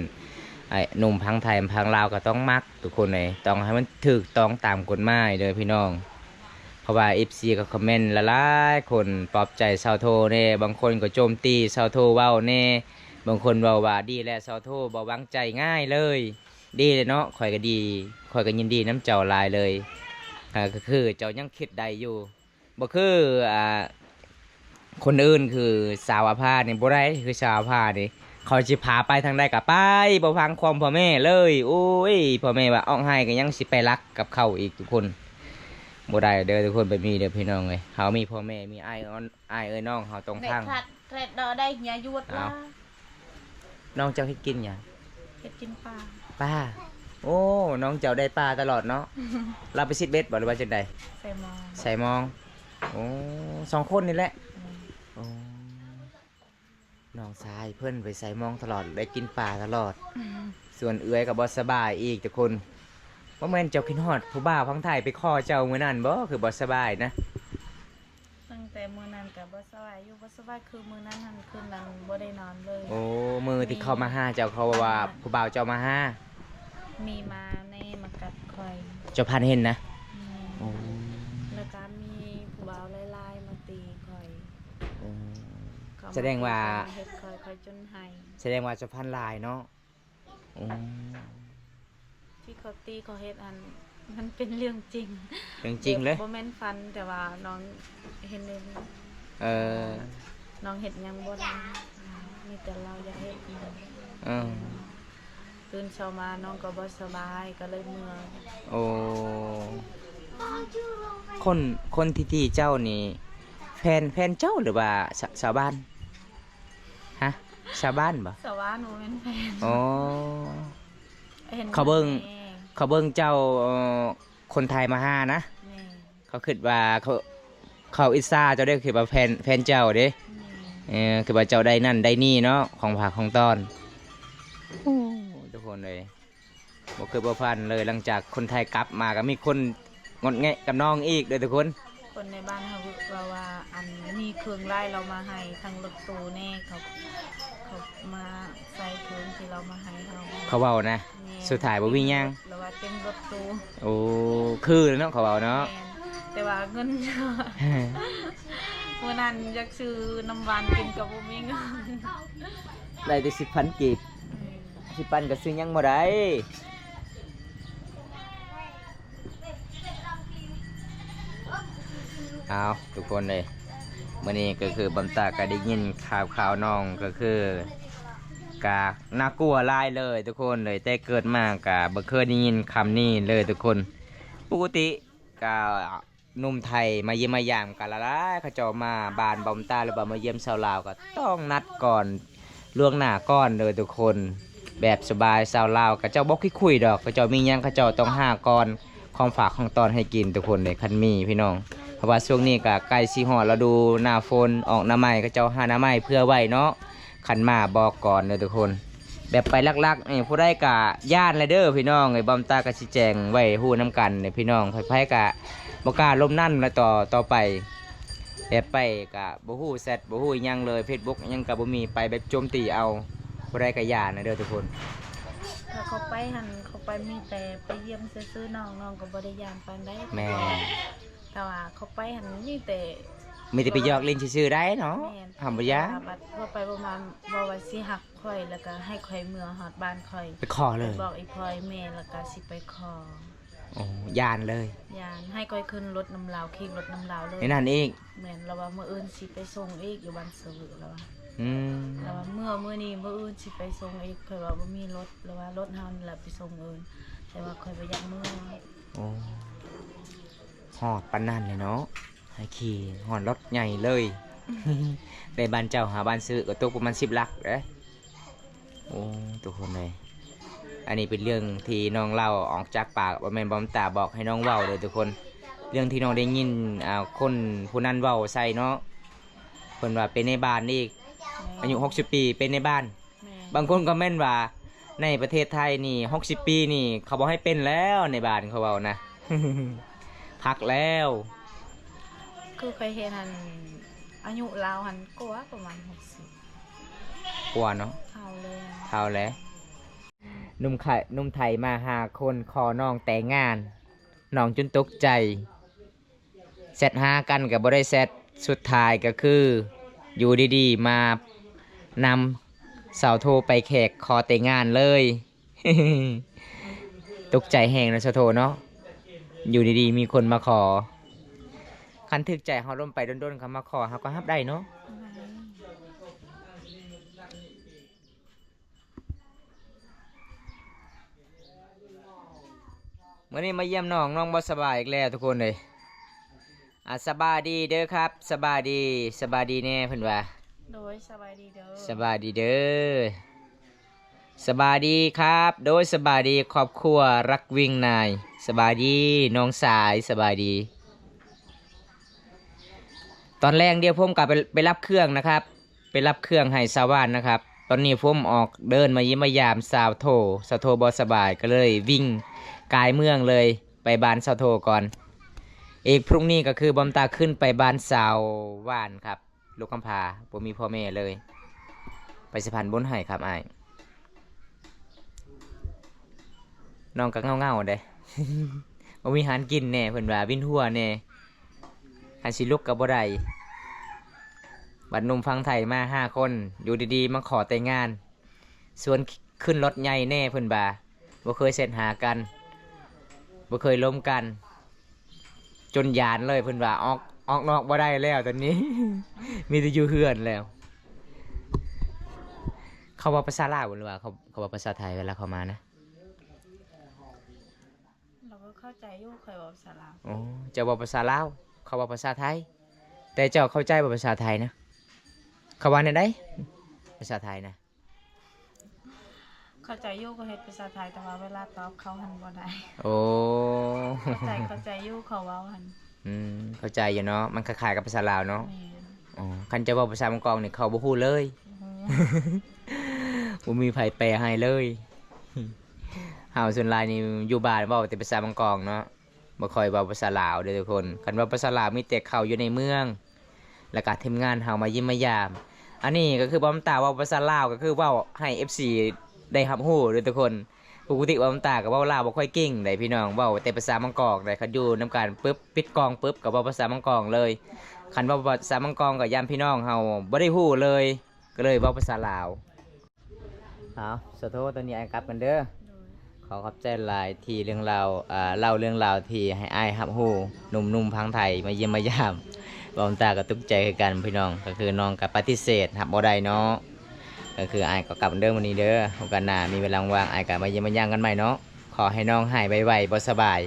ໄອ້ ໜຸ່ມພັງໄທພັງລາວກໍຕ້ອງມັກ ທຸກຄົນເອີຍ. ຕ້ອງໃຫ້ມັນຖືກຕ້ອງຕາມກົດໝາຍເດີພີ່ນ້ອງ. ເພາະວ່າເອັຟຊີກໍຄອມເມັນຫຼາຍໆຄົນ ປອບໃຈຊາວໂທແດ່ ບາງຄົນກໍໂຈມຕີຊາວໂທເວົ້າແດ່ ບາງຄົນເວົ້າວ່າ ດີແລ້ວຊາວໂທ ບໍ່ວາງໃຈ ງ່າຍເລີຍ. ດີເລີຍເນາະ ຂ້ອຍກໍດີ ຂ້ອຍກໍຍິນດີນຳເຈົ້າຫຼາຍເລີຍ. ອ່າ ກໍຄືເຈົ້າຍັງຄິດໄດ້ຢູ່ ບໍ່ຄື ອ່າ ຄົນອື່ນ ຄືສາວອາພານີ້ບໍ່ໄດ້ ຄືສາວອາພານີ້ ເຂົາຊິພາໄປທາງໃດກໍໄປ ບໍ່ຟັງຄວາມພໍ່ແມ່ເລີຍ. ໂອ້ຍ ພໍ່ແມ່ວ່າອອກໃຫ້ກໍຍັງຊິໄປລັກກັບເຂົາອີກ ທຸກຄົນ. ບໍ່ໄດ້ເດີທຸກຄົນ ແບບນີ້ເດີພີ່ນ້ອງເອີຍ. ເຮົາມີພໍ່ແມ່ ມີອ້າຍ ອ້າຍເອີຍນ້ອງ ເຮົາຕ້ອງຟັງ. ແທດເດດອກໄດ້ເຫື່ອຍວດລະ. ນ້ອງເຈົ້າເຮັດກິນຫຍັງ? ເຮັດກິນປາ. ປາ. ໂອ້ ນ້ອງເຈົ້າໄດ້ປາຕະຫຼອດເນາະ. ລາວໄປຊິດເບັດບໍ່ ຫຼືວ່າຈັ່ງໃດ? ໃສ່ມອງ. ໃສ່ມອງ. ໂອ້ ສອງຄົນນີ້ແຫຼະ. ອືມ. ໂອ້ ນ້ອງຊາຍເພິ່ນໄປໃສ່ມອງຕະຫຼອດ ໄດ້ກິນປາຕະຫຼອດ. ອືມ. ສ່ວນເອື້ອຍກໍບໍ່ສະບາຍອີກທຸກຄົນ. ບໍ່ແມ່ນເຈົ້າຄິດຮອດຜູ້ບ່າວຝັ່ງໄທໄປຂໍເຈົ້າມື້ນັ້ນບໍ່ ຄືບໍ່ສະບາຍນະ? ຕັ້ງແຕ່ມື້ນັ້ນກໍບໍ່ສະບາຍຢູ່ ບໍ່ສະບາຍຄືມື້ນັ້ນຫັ້ນ ຄືນັ້ນບໍ່ໄດ້ນອນເລີຍ. ໂອ້ ມື້ທີ່ເຂົາມາຫາເຈົ້າ ເຂົາເວົ້າວ່າ ອ່າ ຜູ້ບ່າວເຈົ້າມາຫາ ມີມາແນ່ ມາກັດຂ້ອຍ. ເຈົ້າພັນເຫັນນະ? ແມ່ນ. ໂອ້ ແລ້ວກໍມີຜູ້ບ່າວຫຼາຍໆມາຕີຂ້ອຍ. ໂອ້ ເຂົາມາ ສະແດງວ່າ ເຮັດຂ້ອຍ ຂ້ອຍຈົນໄຫ້. ສະແດງວ່າເຈົ້າພັນຫຼາຍເນາະ. ອືມ ທີ່ເຂົາຕີເຂົາເຮັດຫັ້ນ ມັນເປັນເລື່ອງຈິງ. ເລື່ອງຈິງເລີຍ. ບໍ່ແມ່ນຝັນ ແຕ່ວ່ານ້ອງເຫັນເອງ. ເອີ ນ້ອງເຮັດຫຍັງບໍ່ໄດ້ ມີແຕ່ລາວຢາກເຮັດ. ເອີ ຕື່ນເຊົ້າມານ້ອງກໍບໍ່ສະບາຍ ກໍເລີຍເມືອ. ໂອ້ ຄົນ ຄົນທີ່ຕີເຈົ້ານີ້ ແຟນ ແຟນເຈົ້າ ຫຼືວ່າ ຊາ ຊາວບ້ານ? ຮະ ຊາວບ້ານບໍ່? ຊາວບ້ານ ບໍ່ແມ່ນແຟນ. ອໍ ເຂົາເບິ່ງ ເຂົາເບິ່ງເຈົ້າ ເອີ ຄົນໄທມາຫານະ. ແມ່ນ. ເຂົາຄິດວ່າ ເຂົາ ເຂົາອິດສາເຈົ້າເດ້ ຄິດວ່າແຟນ ແຟນເຈົ້າເດ້. ແມ່ນ. ເອີ ຄິດວ່າເຈົ້າໄດ້ນັ້ນໄດ້ນີ້ເນາະ ຂອງຝາກຂອງຕ້ອນ. ໂອ້ ທຸກຄົນເອີຍ ບໍ່ຄິດບໍ່ຝັນເລີຍ ຫຼັງຈາກຄົນໄທກັບມາກໍມີຄົນງອດແງະກັບນ້ອງອີກເດີທຸກຄົນ. ຄົນໃນບ້ານເຮົາເວົ້າວ່າ ອັນ ມີເຄື່ອງຫຼາຍລາວມາໃຫ້ ທັງລົດຕູ້ແນ່ ເຂົາ ເຂົາມາໃສ່ເຄື່ອງທີ່ລາວມາໃຫ້ເຮົາ. ເຂົາເວົ້ານະ. ແມ່ນ. ສຸດທ້າຍບໍ່ມີຫຍັງ ລາວວ່າເຕັມລົດຕູ້. ໂອ້ ຄືເນາະ ເຂົາເວົ້າເນາະ. ແມ່ນ. ແຕ່ວ່າເງິນ ມື້ນັ້ນຢາກຊື້ນ້ຳຫວານກິນກໍບໍ່ມີເງິນ ໄດ້ແຕ່ສິບພັນກີບ ອືມ ສິບພັນກໍຊື້ຫຍັງບໍ່ໄດ້. ອ້າວ ທຸກຄົນເອີຍ ມື້ນີ້ກໍຄືບຳຕາກໍໄດ້ຍິນຂ່າວໆນ້ອງ ກໍຄືກະໜ້າກົວຫຼາຍເລີຍທຸກຄົນເອີຍ ແຕ່ເກີດມາກະບໍ່ເຄີຍໄດ້ຍິນຄຳນີ້ເລີຍທຸກຄົນ. ປົກກະຕິກະ ໜຸ່ມໄທມາຢ້ຽມມາຢາມກັນຫຼາຍໆ ເຂົາເຈົ້າມາບ້ານບຳຕາ ຫຼືວ່າມາຢ້ຽມຊາວລາວ ກໍຕ້ອງນັດກ່ອນລ່ວງໜ້າກ່ອນເດີທຸກຄົນ. ແບບສະບາຍ ຊາວລາວເຂົາເຈົ້າບໍ່ຂີ້ຄຸຍດອກ ເຂົາເຈົ້າມີຫຍັງເຂົາເຈົ້າຕ້ອງຫາກ່ອນ ຂອງຝາກຂອງຕ້ອນໃຫ້ກິນທຸກຄົນເດ້ ຄັນມີພີ່ນ້ອງ. ເພາະວ່າຊ່ວງນີ້ກໍໃກ້ຊິຮອດລະດູໜ້າຝົນ ອອກໜ້າໄມ້ ເຂົາເຈົ້າຫາໜ້າໄມ້ເຜື່ອໄວ້ເນາະ. ຄັນມາບອກກ່ອນເດີທຸກຄົນ ແບບໄປລັກໆນີ້ ຜູ້ໃດກະຢ້ານແຫຼະເດີພີ່ນ້ອງເອີຍ. ບຳຕາກະຊິແຈ້ງໄວ້ຮູ້ນຳກັນເດີພີ່ນ້ອງ ໃຜໆກະບໍ່ກ້າລົມນັ້ນລະຕໍ່ ຕໍ່ໄປ ແບບໄປກະບໍ່ຮູ້ແຊັດ ບໍ່ຮູ້ອີ່ຫຍັງເລີຍ ເຟສບຸກຫຍັງກະບໍ່ມີ ໄປແບບໂຈມຕີເອົາ ຜູ້ໃດກະຢ້ານແຫຼະເດີທຸກຄົນ. ຖ້າເຂົາໄປຫັ້ນ ເຂົາໄປມີແຕ່ໄປຢ້ຽມຊື່ໆ ນ້ອງ ນ້ອງກໍບໍ່ໄດ້ຢ້ານປານໃດ. ແມ່ນ ແຕ່ວ່າເຂົາໄປຫັ້ນມີແຕ່ ມີແຕ່ໄປຢອກຫຼິ້ນຊື່ໆໄດ໋ເນາະ. ແມ່ນ ຫ້າມບໍ່ຢາກ ແຕ່ວ່າບັດພໍໄປບໍ່ມາ ເວົ້າວ່າຊິຮັກຂ້ອຍ ແລ້ວກໍໃຫ້ຂ້ອຍເມືອຮອດບ້ານຂ້ອຍ ໄປຂໍເລີຍ ບອກອີ່ພໍ່ອີ່ແມ່ ແລ້ວກໍຊິໄປຂໍ. ໂອ້ ຢ້ານເລີຍ ຢ້ານ ໃຫ້ຂ້ອຍຂຶ້ນລົດນຳລາວ ຂີ່ລົດນຳລາວເລີຍ ໃນນັ້ນອີກ. ແມ່ນ ລາວວ່າມື້ອື່ນຊິໄປສົ່ງອີກຢູ່ບ້ານສະວຶ ລາວວ່າ. ອືມ ລາວວ່າເມືອມື້ນີ້ ມື້ອື່ນຊິໄປສົ່ງອີກ. ຂ້ອຍວ່າບໍ່ມີລົດ ລາວວ່າລົດເຮົານີ້ແຫຼະໄປສົ່ງອື່ນ ແຕ່ວ່າຂ້ອຍບໍ່ຢາກເມືອ. ໂອ້ ຮອດປານນັ້ນເລີຍເນາະ ໃຫ້ຂີ່ຮອດລົດໃຫຍ່ເລີຍ. ແຕ່ບ້ານເຈົ້າຫາບ້ານສະວຶກໍຕົກປະມານສິບຫຼັກເດ້. ໂອ້ ທຸກຄົນເອີຍ ອັນນີ້ເປັນເລື່ອງທີ່ນ້ອງເລົ່າອອກຈາກປາກ ບໍ່ແມ່ນບຳຕາບອກໃຫ້ນ້ອງເວົ້າເດີທຸກຄົນ. ເລື່ອງທີ່ນ້ອງໄດ້ຍິນ ອ່າ ຄົນຜູ້ນັ້ນເວົ້າໃສ່ເນາະ ເພິ່ນວ່າເປັນນາຍບ້ານອີກ ອາຍຸຫົກສິບປີ ເປັນນາຍບ້ານ. ແມ່ນ ບາງຄົນຄອມເມັນວ່າ ໃນປະເທດໄທນີ້ ຫົກສິບປີນີ້ ເຂົາບໍ່ໃຫ້ເປັນແລ້ວ ໃນບ້ານເຂົາເວົ້ານະ ພັກແລ້ວ. ຄືຂ້ອຍເຫັນຫັ້ນ ອາຍຸລາວຫັ້ນກວ່າປະມານຫົກສິບກວ່າເນາະ ເຖົ້າແລ້ວ ເຖົ້າແລ້ວ. ໜຸ່ມໄທ ໜຸ່ມໄທມາຫ້າຄົນ ຂໍນ້ອງແຕ່ງງານ ນ້ອງຈົນຕົກໃຈ. ແຊັດຫາກັນກໍບໍ່ໄດ້ແຊັດ ສຸດທ້າຍກໍຄືຢູ່ດີໆມານຳສາວໂທໄປແຂກຂໍແຕ່ງງານເລີຍ. ຕົກໃຈແຮງເນາະສາວໂທເນາະ ຢູ່ດີໆມີຄົນມາຂໍ. ຄັນຖືກໃຈເຮົາລົມໄປດົນໆ ເຂົາມາຂໍ ເຮົາກໍຮັບໄດ້ເນາະ. ມື້ນີ້ມາຢ້ຽມນ້ອງ ນ້ອງບໍ່ສະບາຍອີກແລ້ວທຸກຄົນເອີຍ. ອ່າ ສະບາຍດີເດີຄັບ ສະບາຍດີ ສະບາຍດີແນ່ເພິ່ນວ່າ. ໂດຍ ສະບາຍດີເດີ ສະບາຍດີເດີ ສະບາຍດີຄັບ ໂດຍ ສະບາຍດີຄອບຄົວລັກວິງນາຍ ສະບາຍດີນ້ອງຊາຍ ສະບາຍດີ. ຕອນແລງດຽວຜົມກໍໄປ ໄປຮັບເຄື່ອງນະຄັບ ໄປຮັບເຄື່ອງໃຫ້ຊາວບ້ານນະຄັບ. ຕອນນີ້ຜົມອອກເດີນມາຢ້ຽມມາຢາມສາວໂທ ສາວໂທບໍ່ສະບາຍ ກໍເລີຍວິ່ງກາຍເມືອງເລີຍ ໄປບ້ານສາວໂທກ່ອນ. ອີກພລຸ່ງນີ້ກໍຄືບອມຕາຂຶ້ນໄປບ້ານສາວຫວານຄັບ ລູກກຳພ້າ ບໍ່ມີພໍ່ແມ່ເລີຍ. ໄປສະພານບຸນໃຫ້ຄັບອ້າຍ. ນ້ອງກໍເຫງົາໆເດ້ ບໍ່ມີຫານກິນແດ່ ເພິ່ນວ່າວິນຫົວແດ່ ຄັນຊິລຸກກໍບໍ່ໄດ້. ບັດໜຸ່ມຝັ່ງໄທມາຫ້າຄົນ ຢູ່ດີໆມາຂໍແຕ່ງງານ ຊວນຂຶ້ນລົດໃຫຍ່ແດ່ ເພິ່ນວ່າ ບໍ່ເຄີຍແຊັດຫາກັນ ບໍ່ເຄີຍລົມກັນ ຈົນຢ້ານເລີຍ ເພິ່ນວ່າ ອອກ ອອກນອກບໍ່ໄດ້ແລ້ວຕອນນີ້ ມີແຕ່ຢູ່ເຮືອນແລ້ວ. ເຂົາເວົ້າພາສາລາວ ຫຼືວ່າເຂົາ ເຂົາເວົ້າພາສາໄທເວລາເຂົາມານະ? ລາວກໍເຂົ້າໃຈຢູ່ ຂ້ອຍເວົ້າພາສາລາວ. ໂອ້ ເຈົ້າເວົ້າພາສາລາວ ເຂົາເວົ້າພາສາໄທ ແຕ່ເຈົ້າເຂົ້າໃຈບໍ່ພາສາໄທນະ? ເຂົາວ່າແນວໃດ ພາສາໄທນະ? ເຂົ້າໃຈຢູ່ ກໍເຮັດພາສາໄທ ແຕ່ວ່າເວລາຕອບເຂົາຫັ້ນບໍ່ໄດ້. ໂອ້ ເຂົ້າໃຈ ເຂົ້າໃຈຢູ່ ເຂົາເວົ້າຫັ້ນ. ອືມ ເຂົ້າໃຈຢູ່ເນາະ ມັນຄ້າຍໆກັບພາສາລາວເນາະ. ແມ່ນ. ອໍ ຄັນຈະເວົ້າພາສາບາງກອກນີ້ ເຂົາບໍ່ຮູ້ເລີຍ ບໍ່ມີໃຜແປໃຫ້ເລີຍ. ເຮົາສ່ວນຫຼາຍນີ້ຢູ່ບ້ານເວົ້າແຕ່ພາສາບາງກອກເນາະ ບໍ່ຄ່ອຍເວົ້າພາສາລາວເດີທຸກຄົນ. ຄັນເວົ້າພາສາລາວມີແຕ່ເຂົາຢູ່ໃນເມືອງ ແລ້ວກະທີມງານເຮົາມາຢ້ຽມມາຢາມ. ອັນນີ້ກໍຄືບອມຕາເວົ້າພາສາລາວ ກໍຄືເວົ້າໃຫ້ເອັບຊີໄດ້ຮັບຮູ້ເດີທຸກຄົນ. ປົກກະຕິບອມຕາກໍເວົ້າລາວບໍ່ຄ່ອຍເກັ່ງໃດ໋ພີ່ນ້ອງ ເວົ້າແຕ່ພາສາບາງກອກໃດ໋. ຄັນຢູ່ນຳກັນປຶບ ປິດກ້ອງປຶບ ກໍເວົ້າພາສາບາງກອກເລີຍ. ຄັນເວົ້າພາສາມັງກອງກໍຢ້ານພີ່ນ້ອງເຮົາບໍ່ໄດ້ຮູ້ເລີຍ ກໍເລີຍເວົ້າພາສາລາວ. ເອົາ ສາທຸ ຕອນນີ້ອ້າຍກັບກັນເດີ. ຂໍຂອບໃຈຫຼາຍທີ່ເລື່ອງລາວ ອ່າ ເລົ່າເລື່ອງລາວທີ່ໃຫ້ອ້າຍຮັບຮູ້ ໜຸ່ມໆ ຝັ່ງໄທມາຢ້ຽມມາຢາມ. ເວົ້າຕາກໍຕົກໃຈຄືກັນພີ່ນ້ອງ ກໍຄືນ້ອງກໍປະຕິເສດຮັບບໍ່ໄດ້ເນາະ. ກໍຄືອ້າຍກໍກັບເດີມື້ນີ້ເດີ ໂອກາດໜ້າມີເວລາວ່າງ ອ້າຍກໍມາຢ້ຽມມາຢາມກັນໃໝ່ເນາະ. ຂໍໃຫ້ນ້ອງຫາຍໄວໆ ບໍ່ສະບາຍ.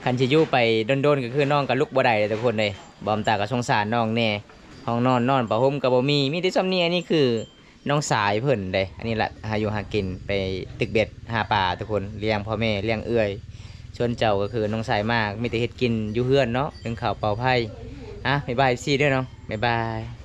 ຄັນຊິຢູ່ໄປດົນໆ ກໍຄືນ້ອງກໍລຸກບໍ່ໄດ້ເດ້ທຸກຄົນເດ້. ເວົ້າຕາກໍສົງສານນ້ອງແດ່ ຫ້ອງນອນ ນອນຜ້າຫົ່ມກໍບໍ່ມີ ມີແຕ່ຊ່ຳນີ້. ອັນນີ້ຄື ນ້ອງຊາຍເພິ່ນເດ້. ອັນນີ້ລະຫາຢູ່ຫາກິນ ໄປຕຶກເບັດຫາປາທຸກຄົນ ລ້ຽງພໍ່ແມ່ ລ້ຽງເອື້ອຍ. ສ່ວນເຈົ້າກໍຄືນ້ອງຊາຍມາກ ມີແຕ່ເຮັດກິນຢູ່ເຮືອນເນາະ ໜຶ້ງເຂົ້າເປົ່າໄຟ. ອ່ະ ບາຍບາຍ ເອັຟຊີ ເດີນ້ອງ ບາຍບາຍ.